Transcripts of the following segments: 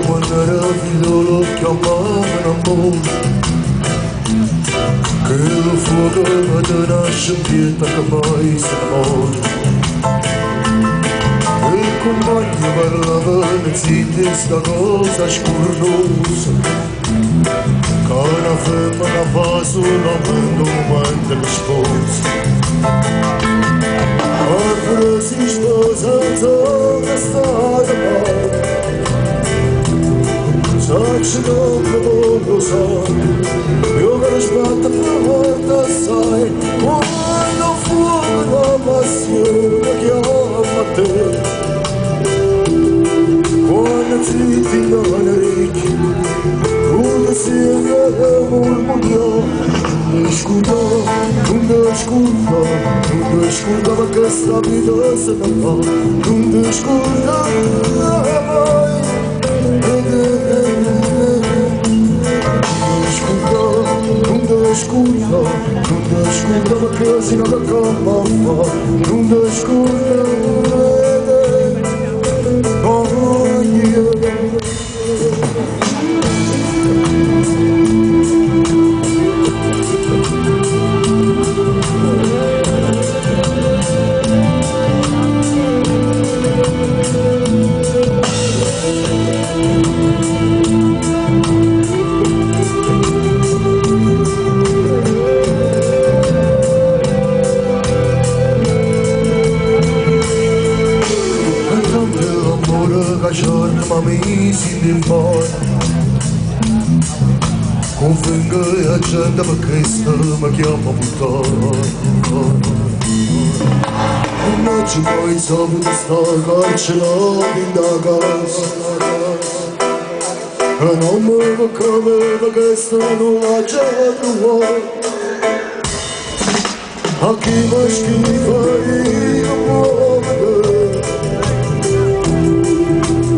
Quando era figliolo chiammavano ammore. Che fuoco che te nasce in pietto che mai se ne muore. E il compagno parlavano zitti sta cosa scornosa, che una femmina fa solamente un momento che sposa. E pure si sposa insomma sta male. Saccio come lo so, io che sbatto forte assai, quando fuoco la passione chiama te. Quando zitti non ricchi, quando si è murmuriò, non scuda, non scuda, non scuda perché sta vita se ne va, non scuda mai. Non te scuda, non te scuda perché si non che fa, non te scuda. Oh yeah. Ma mi si mare con finga e a gente perché sta mi chiama puttana. Non ci puoi sapere sta carcerato in da casa e non mi capire che sta non la già trovata. A chi mi schifa io muoio,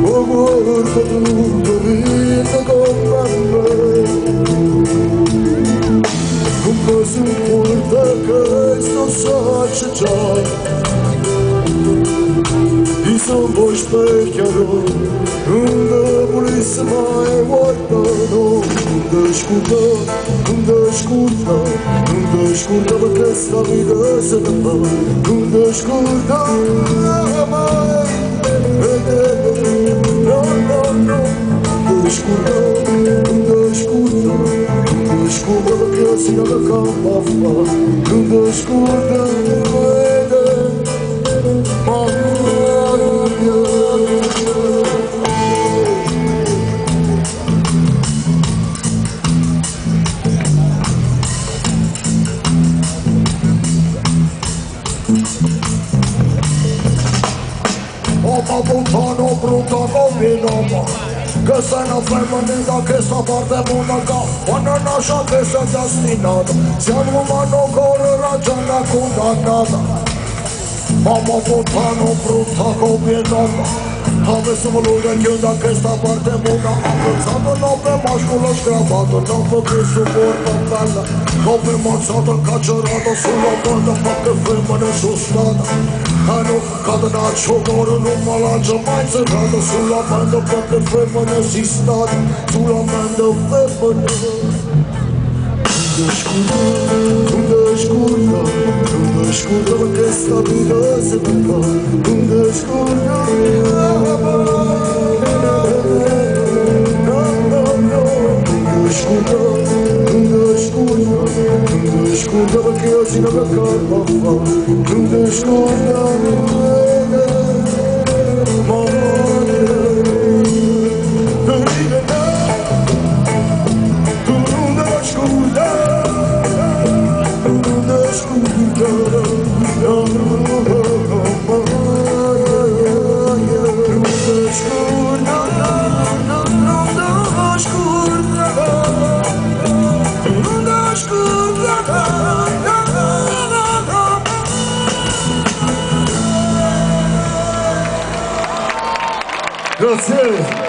o corpo tutto vita come me, non mi sopporta che sto saccio già, io sono un po' specchiato, non te volessi mai guardare, non te scuda, non te scuda, non te scuda perché sta vita se ne va, non te scuda mai. No, no, no, non te scuda, non te scuda, non te scuda perché si non che fa, non te scuda, ma puttana brutta come nome, che se ne femmina da questa parte monaca, quando nasce che sei destinata, siamo umano cuore ragione condannata. Mamma puttana brutta come nome, avesse voluto chiudere questa parte monaca, apprezzata nove mascolo sgravato, nove che supporta bella, nove mazzato carcerato sulla porta, ma che femmina sono stata. Hanno catenaccio cuore non me l'ha già mai serrato, solamente perché femmina si stata, solamente femmina. Non te scuda, non te scuda, non te scuda perché sta vita se ne va, non te scuda no, no, no, non te scuda, non te scuda, non te scuda perché si non che fa, non te scuda, Grazie.